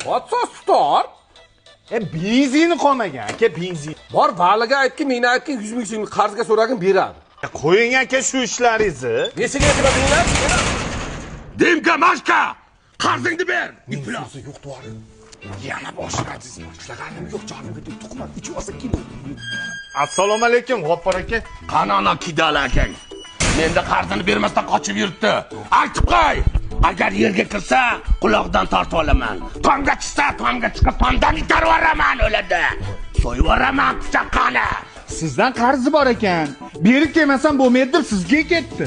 Otsos tutor. Benzini qolmagan aka, benzin. Bor valiga aytki, meni aytki 100 ming so'm qarzga so'ragin beradi. Qo'ying aka shu ishlaringizni. Nesiga aytmadinglar? Dimka, mashka! Qarzingni ber. Iflosi yo'q to'g'ri. Yana boshladingiz. Ishlaganim yo'q, jonimga tuqma, ichib olsa kino. Assalomu alaykum, G'oppor aka. Qani ana kidala akang. Menda qarzini bermasdan qochib yuribdi. Aytib qo'y. Agar yerga kirsa, quloqdan tortib olaman. Tomga chiqsa, tomga chiqib tomdan itarib yuboraman o'ladi. So'yib yuboraman pichoqqani. Sizdan qarzi bor ekan. Berib kelmasam bo'lmaydi deb sizga ketdi.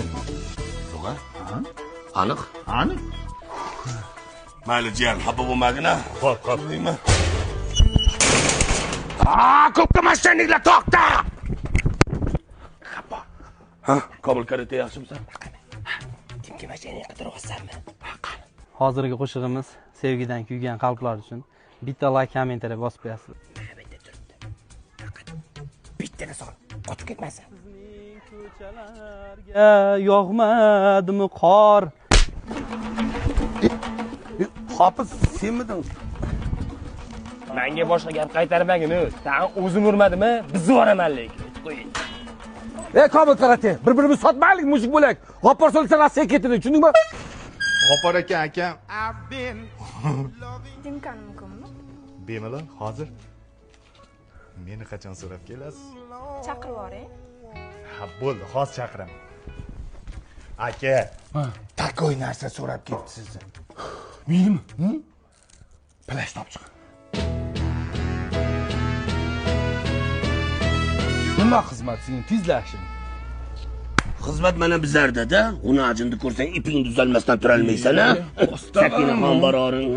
Yo'q-a? Aniq? Aniq. Mayli jiyan, xafa bo'lmagin-a. Xo'p, xo'p. Nima? Ko'pga mashinanglar to'xta. Xafa. Ha, Komil karate yaxshimisan? Kimga mashinangni qidiryapsanmi? Hozirgi qo'shig'imiz sevgidan kuygan qalblar uchun. Bitta like, kommentariy bosib qo'yasiz. Mana bu yerda turibdi. Faqat bittani sol, qochib ketmasin. Ko'chalarga yog'madimi qor? Hofiz senmiding? Menga boshqa gap qaytarmagin, tag'in o'zim urmadimi, bizni yuboraman lekin. Qo'ying. Ey Komil karate, bir-birimizni sotmaylik, mushuk bo'lak. G'oppor solsa Rossiyaga ketadi, tushundingmi? G'oppor aka, akam. Dimkani mumkinmi? Bemalol, hozir. Meni qachon so'rab kelasiz? Chaqirib yuboring. Ha, bo'ldi, hozir chaqiraman. Aka, takoy narsa so'rab ketdi sizni. Menimi? Plash topib chiq. Nima xizmat sening tezlashing? Xizmat mana bizlarda-da. G'unajinni ko'rsang iping tuzalmasdan turolmaysan-a? Sakinaxon baroring.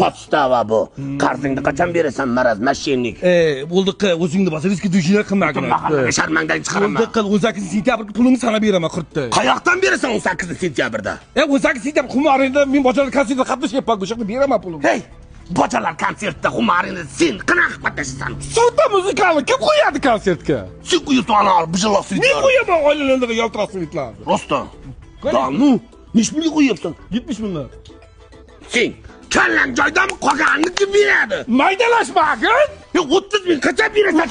Podstava bu. Qarzingni qachon berasan, maraz, mashinnik? Bo'ldi qil, o'zingni bos, riski dushina qilmagin. Mahallaga sharmangdan chiqaraman. Bo'ldi qil, 18 sentyabrga pulingni sana beraman qirtda. Qayoqdan berasan 18 sentyabrda? 18 sentyabr Xumarinda men bojalar konsertida qatnashyapman, o'sha yoqda beraman pulingni. Hey, bojalar konsertda Xumarinda sen qanaqa qatnashasan? Sota muzikalni kim qo'yadi konsertga? Sen qo'yibsan ana bujaloq Men suyutlar. qo'yaman oilalarga yaltiroq suyutlarni. Rostdan. Da, nu, nechi pulga qo'yyapsan? 70 minglar. Sen kallang joydami qolganini kim beradi? Maydalashmagin. 30 ming qachon berasan?